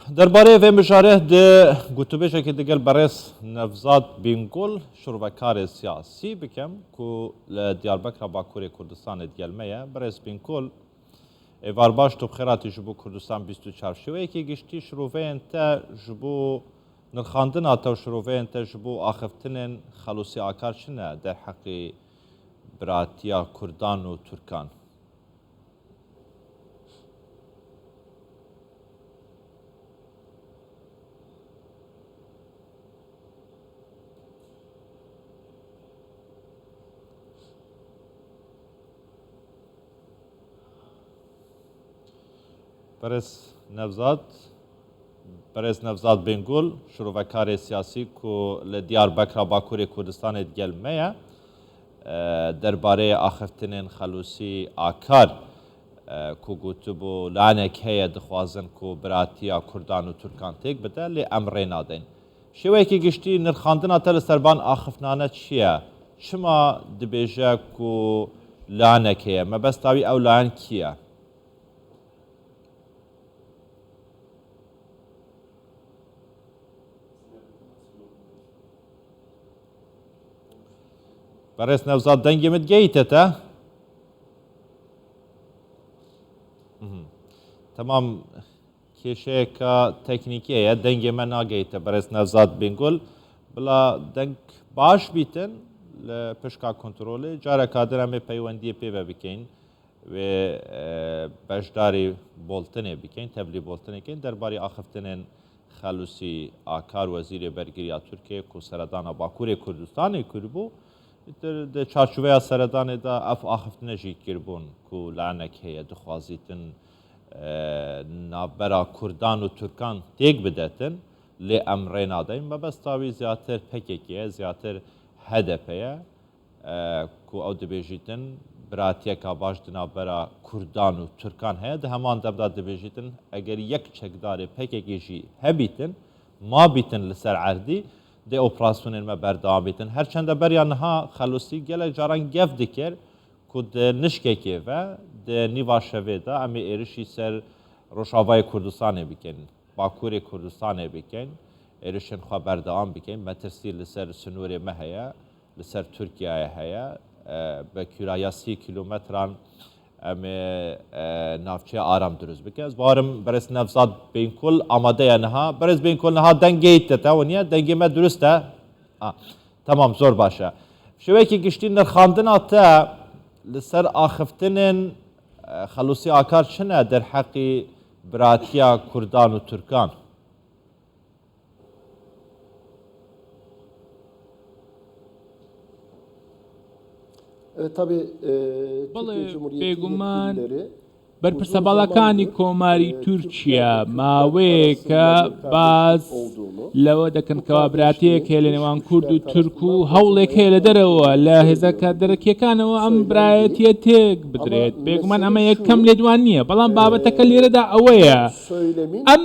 Derbarê vê mijarê di gotûbêjekê digel berêz Nevzat Bîngol şirovekarê siyasî bikim ku li Diyarbekira Bakurê Kurdistanê digel me ye. Berêz Bîngol, êvar baş tu bi xêr hatî ji bo Kurdistan 24. Şêweyekî giştî şiroveyên te ji bo nirxandina te û şiroveyên te ji bo axiftinên Xelûsî Akar çi ne derheqî biratiya Kurdan û Turkan? Berêz Nevzat Berêz Nevzat Bêngul şirovekarê siyasî ku li Diyarbekira Bakurê Kurdistanê digel me ye. Derbarê axiftinên Xelûsî Akar ku gotibû lanek heye dixwazin ku biratiya Kurdan û Turkan têk bide lê em rê nadin. Şêweyekî giştî nirxandina te li ser van axiftinane çi ye? Çima dibêje ku lanek heye? Mebesta wî ew layan kî ye? Berêz Nevzat dengê min digeyîte te? Temam kêşeyeka teknîkî heye dengê me nageyîte berêz Nevzat Bîngul. Bila deng baş bîtin li pişka kontrolê careka din em ê peywendiyê pê ve bikeyn wê beşdarî boltinê bikeyn tevlî boltinê keyn derbarî axiftinên Xelûsî Akar Wezîrê Bergiriya Tirkiyeyê ku seredana Bakurê Kurdistanê kiribû, di di çarçoveya seredanê de ev axiftinê jî kiribûn ku lanek heye dixwazîtin navbera Kurdan û Tirkan têk bidetin lê em rê nadeyn. Mebesta wî zêatir pkk ye, zêatir HDP ye. Ku ew dibêjîtin biratiyeka baş di navbera Kurdan û Tirkan heye, di heman dem de dibêjîtin eger yek çekdarê PKK'ê jî hebîtin, mabîtin li ser erdî, dê operasyonên me berdewam bîtin. Her çende beriya niha Xelûsî gelek caran gef dikir ku di nişkekê ve, di nîva şevê de em ê êrişî ser Rojavayê Kurdistanê bikin, Bakurê Kurdistanê bikin, êrişên xwe berdewam bikin, metirsî li ser sinorê me heye. li ser Tirkiyeyê heye. Bi kûraya sî kîlometran em ê navçeya aram dirust bikin. Ez bawerim Birêz Nevzat Bênkol amade ye niha. Birêz Bênkol niha dengê te te waniye dengê me dirust e. Temam zor baş e. Şêweyekî giştî nirxandina te li ser axiftinên Xelûsî Akar çi ne derheqî biratiya Kurdan û Tirkan? بەڵێ بێگومان بەرپرسە باڵاکانی کۆماری تورکیا ماوەیەکە باس لەوە دەکەن کەوا براتیەک هەیە لە نێوان کورد و تورک و هەوڵێک هەیە لە دەرەوە لە هێزەکە دەرەکیەکانەوە ئەم برایەتیە تێک بدرێت بێگومان ئەمە یەکەم لێدوان نییە بەڵام بابەتەکە لێرەدا ئەوەیە ئەم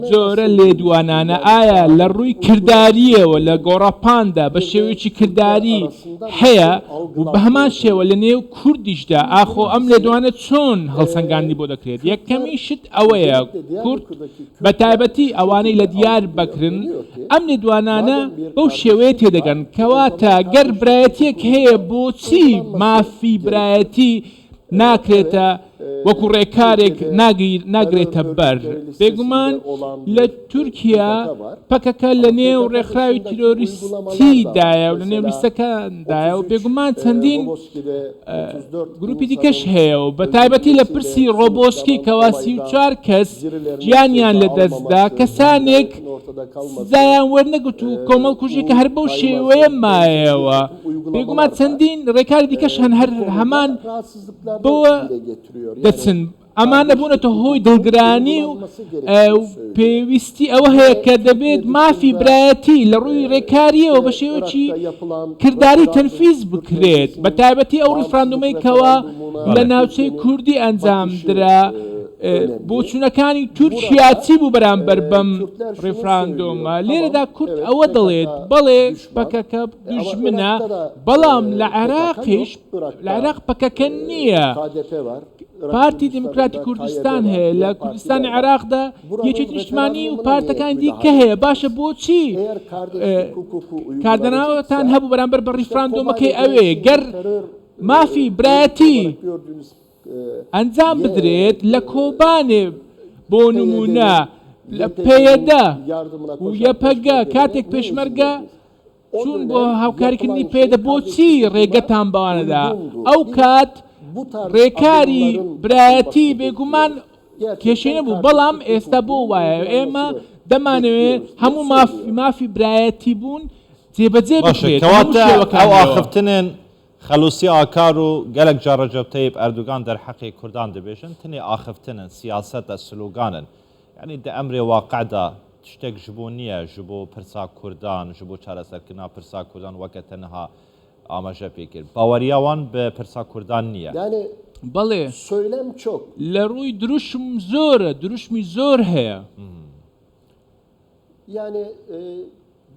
جۆرە لێدوانانە ئایا لە ڕووی کردارییەوە لە گۆڕەپاندا بە شێوەیەکی کرداری هەیە و بە هەمان شێوە لە نێو کوردیشدا ئاخۆ ئەم لێدوانە چۆن هەڵسەنگاندنی بۆ دەکرێت؟ یەکەمین شت ئەوەیە کورد بە تایبەتی ئەوانەی لە دیاربەکرن ئەم لێدوانانە بەو شێوەیە تێدەگەن کەواتە گەر برایەتییەک هەیە بۆچی مافی برایەتی ناکرێتە وەکو ڕێکارێک ناگرێتە بەر. بێگومان لە تورکیا پەکەکە لە نێو ڕێکخراوی تیرۆریستی دایە و لە نێو لیستەکاندایە و بێگومان چەندین گروپی دیکەش هەیە و بە تایبەتی لە پرسی ڕۆبۆسکی کەوا 34 کەس گیانیان لەدەستدا کەسانێک سزایان وەرنەگرت و کۆمەڵکوژیەکە هەر بەو شێوەیە مایەوە. بێگومان چەندین ڕێکاری دیکەش هەن هەر هەمان بەوە دەچن. ئەمانە بوونەتە هۆی دڵگرانی و پێویستی ئەوە هەیە کە دەبێت مافی برایەتی لە ڕووی ڕێکارییەوە بە شێوەیەکی کرداری تەنفیز بکرێت، بە تایبەتی ئەو ڕیفراندۆمەی کەوا لە ناوچەی کوردی ئەنجامدرا. بۆچوونەکانی تورکیا چی بوو بەرامبەر بەم ڕیفراندۆمە؟ لێرەدا کورد ئەوە دەڵێت بەڵێ پەکەکە دوژمنە، بەڵام لە عێراقیش لە عێراق پەکەکە نییە. پارتی دیموکراتی کوردستان هەیە لە کوردستانی عێراقدا یەکێتی نیشتمانی و پارتەکانی دیکە هەیە باشە بۆچی کاردانەوەتان هەبوو بەرامبەر بە ڕیفراندۆمەکەی ئەوێ گەر مافی برایەتی ئەنجام بدرێت لە کۆبانێ بۆ نمونە لە پەیەدە و یەپەگە کاتێک پێشمەرگە چوون بۆ هاوکاریکردنی پەیەدە بۆچی ڕێگەتان بەوانەدا ئەو کات ڕێکاری برایەتی بێگومان کێشەی نەبوو بەڵام ئێستا بۆ وایە ئێمە دەمانەوێ هەموو مافی برایەتی بوون جێبەجێ باشە بکرێت هەموو کەواتە ئەو شێوەکانیەوە. ئاخفتنێن خەلوسی ئاکار و گەلەک جار رەجەب تەیب ئەردوگان دەرحەقێ کوردان دبێژن تنێ ئاخفتنن، سیاسەتە، سلوگانن. یانی دە ئەمرێ واقعدا تشتێک ژ بۆ نییە ژ بۆ پرسا کوردان، ژ بۆ چارەسەرکردنا پرسا کوردان وەکە تەنها ئاماژە پێ کرد. باوەریا وان بە پرسا کوردان نییە. Yani بەڵێ. söylem çok. لە ڕووی دروشم زۆرە، دروشمی زۆر هەیە. Yani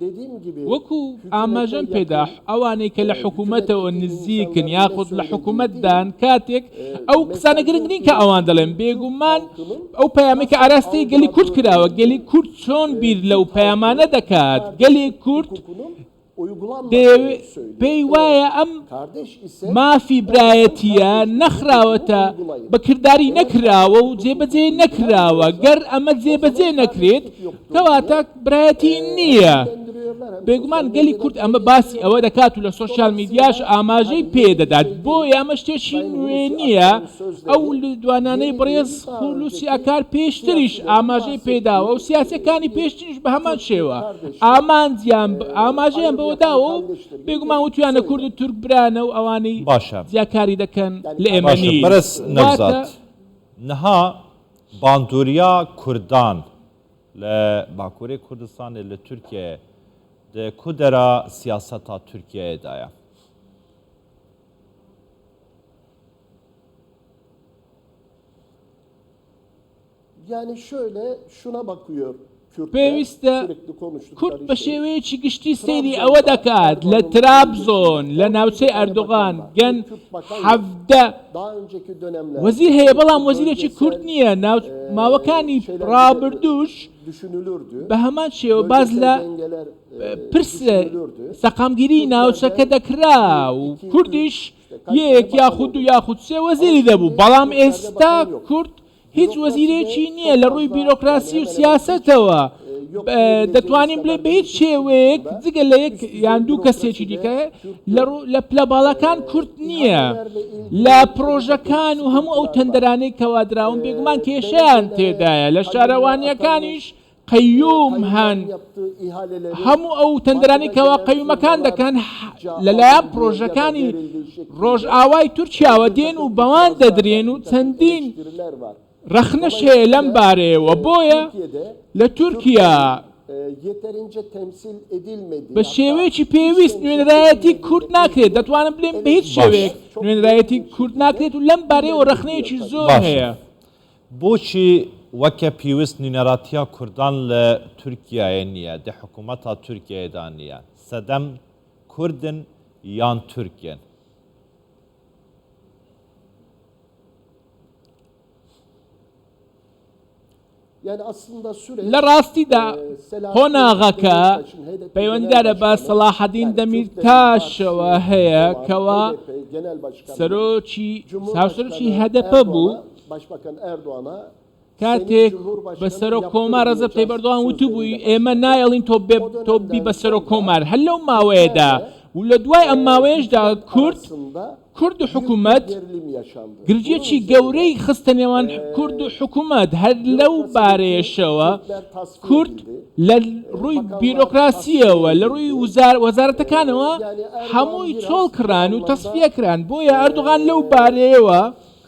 dediğim gibi وەکو hükümete ئاماژەم پێدا yakın ئەوانەی کە لە حکوومەتەوە hükümetteki نزیکن insanların ne یاخود لە söylediği حکوومەتدان değil, کاتێک ئەو قسانە گرنگ mesajın نین کە ئەوان دەڵێن iletildiği Türk بێگومان halkının ئەو پەیامەی کە nasıl ئاراستەی گەلی کورد algıladığı کراوە گەلی önemli. کورد چۆن بیر لەو Türk پەیامانە halkı دەکات گەلی kardeşlik کورد hukukunun دەیەوێ uygulanmadığını söylüyor. پێی Eğer وایە ئەم kardeş ise مافی o zaman برایەتییە kardeşlik hukukunu نەخراوەتە uygulayın. بە کرداری Eğer نەکراوە و kardeşlik جێبەجێ hukuku نەکراوە uygulanmıyorsa گەر ئەمە o zaman جێبەجێ نەکرێت kardeşlik yoktur کەواتە diye برایەتی e, hem نییە. dillendiriyorlar hem بێگومان sosyal گەلی medyadan کورد dile ئەمە باسی getiriyorlar. ئەوە دەکات و لە سۆشیال میدیاش Dolayısıyla ئاماژەی hani پێ yeni bir دەدات şey değil. بۆیە ئەمە شتێکی Sayın نوێ Hulusi نییە Akar'ın ئەو sözleri لێدوانانەی yeni بەڕێز değil daha خولوسی önceki ئاکار پێشتریش siyasilerin ئاماژەی پێداوە و bahsettiği سیاسەکانی bir پێشتریش بە هەمان Türk شێوە kardeşlik, ئامانجیان e, ئاماژەیان ayrım بەوە yapan داوە و kardeştir gibi بێگومان وتویانە کورد و söylem. تورک برانە و ئەوانەی باشە. جیاکاری دەکەن Yani لە ئێمە باشە نین بەرز واتە نەوزاد نها باندوریا کوردان لە باکوورێ کوردستانێ لە تورکیە دە کو دەرا سیاسەتا تورکیەیەدایە؟ Yani şöyle şuna bakıyor Kürtler پێویستە sürekli کورد konuştukları بە şey. شێوەیەکی گشتی سەیری ئەوە Trabzon'da دەکات لە Erdoğan'ın ترابزۆن bölgesinde لە 12 ناوچەی tane ئەردۆغان bakan var. گەن Bir Kürt bakan yok. 17 Daha önceki dönemlerde وەزیر هەیە بەڵام sürekli وەزیرێکی کورد bölgesel نییە ناو e, ماوەکانی şeyler güde- ڕابردووش düşünülürdü. بە هەمان شێوە باز Bölgesel لە dengeler e, پرس düşünülürdü. سەقامگیری ناوچەکە Kürtlerden دەکرا bir, و iki, üç کوردیش işte kaç tane یەک bakan یاخود دوو oldu. یاخود سێ Ama وەزیری دەبوو şimdi بەڵام Kürtlerde ئێستا bakan yok. کورد هیچ Bürokraside وەزیرێکی نییە çok لە ڕووی fazla yani بیرۆکراسی و hemen hemen hiç سیاسەتەوە e, yok diyebileceğimiz دەتوانین بڵێ kadar بە هیچ bir شێوەیەک kısımda جگە لە یەک üst düzey یان دوو کەسێکی bürokraside دیکە Kürt لە yok. ڕوو لە پلە باڵاکان کورد نییە İhalelerle لە ilgili bir takım پرۆژەکان و هەموو ئەو sıkıntılar var. تەندەرانەی کەوا دراون بێگومان کێشەیان Belediyelere تێدایە لە kayyumlar atanmış, شارەوانیەکانیش قەیوم هەن kayyumların yaptığı ihaleleri هەموو ئەو تەندەرانەی başına کەوا gelen قەیومەکان firmalar دەکەن ca لەلایەن alındığı ya da پرۆژەکانی verildiği şeklinde ڕۆژئاوای تورکیاوە bir دێن و takım بەوان itirazlar var, دەدرێن و bir takım چەندین eleştiriler var. ڕەخنەش هەیە لەم Dolayısıyla بارەیەوە e, بۆیە Türkiye'de لە تورکیا Kürtlerin e, yeterince temsil edilmediği بە hatta شێوەیەکی hiç پێویست temsil نوێنەرایەتی edilmediğiyle کورد ناکرێت ilgili دەتوانم بڵێم بە هیچ eleştiriler شێوەیەک çok büyük نوێنەرایەتی bir کورد şekilde ناکرێت و لەم بارەیەوە dillendiriliyor ڕەخنەیەکی tabii. زۆر باشە هەیە. بۆچی وەکە پێویست نوێنەراتیا کوردان لە تورکیایە نییە دە حکوومەتا تورکیایەدا نییە سەدەم کوردن یان تورکن؟ Yani aslında لە süreç ڕاستیدا e, Selahattin قۆناغەکە Demirtaş'ın HDP Genel پەیوەندیدارە بە Başkanı سەڵاحەدین yani Kürtlerin دەمیرتاشەوە partisi هەیە olan کەوا HDP Genel Başkanı'nın سەرۆکی هاوسەرۆکی Cumhurbaşkanı هەدەپە بوو Erdoğan'a, Başbakan Erdoğan'a seni کاتێک بە Cumhurbaşkanı سەرۆک کۆمار ڕەجەب تەیب yaptırmayacağız ئەردۆغان وتبووی sözleriyle ئێمە başladı. نایەڵین تۆ بێ O تۆ بی dönemden بە سەرۆک sonra کۆمار هەر لەو ماوەیەدا Kürtlerle و لە دوای ئەم e, ماوەیەشدا hükümet کورد arasında کورد و büyük bir حکوومەت gerilim yaşandı. Bunun گرژیەکی üzerine گەورەی خستە نێوان e, کورد و حکوومەت هەر لەو bürokrasideki بارەیەشەوە Kürtler tasfiye کورد edildi. لە E, ڕووی bakanlar tasfiye بیرۆکراسیەوە لە ڕووی edildi. وزار E, وەزارەتەکانەوە yani Erdoğan هەمووی چۆڵ biraz bu کران و anlamda تەسفیە کران بۆیە ئەردۆغان لەو e, بارەیەوە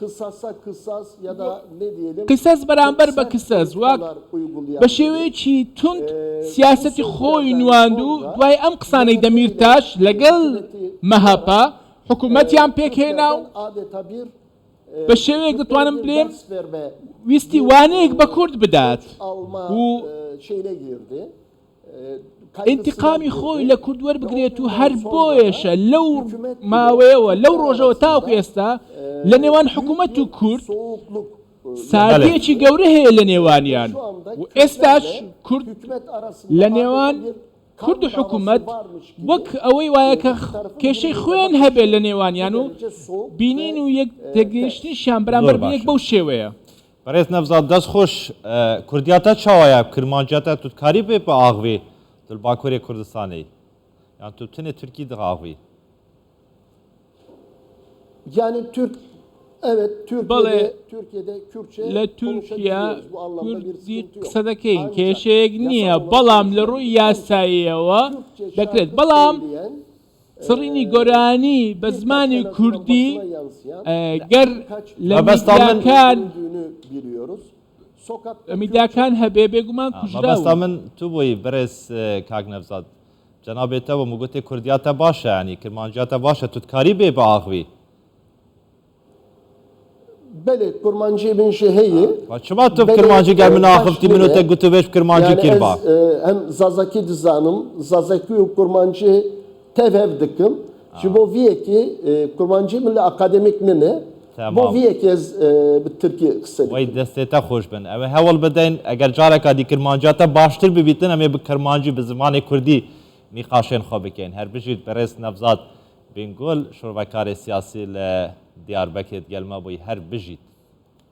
kısasa kısas ya da ne diyelim قسەس çok بەرامبەر بە sert قسەس وەک politikalar uygulayan بە biri. شێوەیەکی توند E, bu سیاسەتی خۆی sözlerden نواند و sonra دوای ئەم قسانەی MHP ile دەمیرتاش e, لەگەڵ hükümeti مەهەپە kurarak حکوومەتیان e, پێکهێنا و Kürtlerden adeta bir e, بە شێوەیەک Kürtlere دەتوانم bir بلێم ders verme ویستی bir وانەیەک بە e, کورد بدات öç alma و e, şeyine girdi. ئینتیقامی خۆی لە کورد وەربگرێت و هەر بۆیەشە لەو ماوەیەوە لەو ڕۆژەوە تاوەکو ئێستا لە نێوان حکوومەت و کورد ساردییەکی گەورە هەیە لە نێوانیان و ئێستاش کورد لە نێوان کورد و حکوومەت وەک ئەوەی وایە کە کێشەی خوێن هەبێت لە نێوانیان و بینین و یەک تێگەیشتنیشیان بەرامبەر بە یەک بەو شێوەیە. بەڕێز نەڤزاد دەست خۆش کوردیا تە چاوایە کرمانجیا تە تو دکاری بێ بئاخڤی تو li باکورê Kurdistanê yî yan tu tenê Tirkî diaxivî؟ Yani Türk evet بەڵێ Türkiye'de Türkiye'de Kürtçe لە تورکیا konuşabiliyoruz. Bu anlamda bir کوردی sıkıntı yok. قسە دەکەین Ancak کێشەیەک نییە yasal olarak بەڵام لە ڕووی konuşabiliyoruz. Ancak یاساییەوە Kürtçe دەکرێت şarkı بەڵام söyleyen سڕینی گۆرانی بە birkaç زمانی en azından کوردی basına yansıyan گەر birkaç لە مەبەستا من میدیاکان görüldüğünü biliyoruz. Sokakta Kürtçe میدیاکان هەبێ بێگومان مەبەستا کوژراون. من تو بووی بەڕێز کاک نەڤزاد جەنابێ تە بۆ مگوتێ کوردیا تە باشە یانی کرمانجیا تە باشە تو دکاری بێ بئاخڤی؟ Belê kurmancî min jî heye. Çima tu bi Belê kirmancî gel min baş axivtî min û te nîne. gotûbêj bi kirmancî Yani kir ez ba. hem Zazakî dizanim, Zazakî û kurmancî tev hev dikim. Ji bo vî yekê kurmancî min li akademîk nine. Bo Temam. vî yekê ez bi Tirkî qise Wey dikim. destê te xoş bin. Ew ê hewl bideyn eger careka dî kirmanciya te baştir bibîtin em ê bi kirmancî bi zimanê kurdî nîqaşên xwe bikin. Her bijît berêz Nevzat Bingol şorvekarê siyasî li Diyarbekirê digel me bûyî her bijît.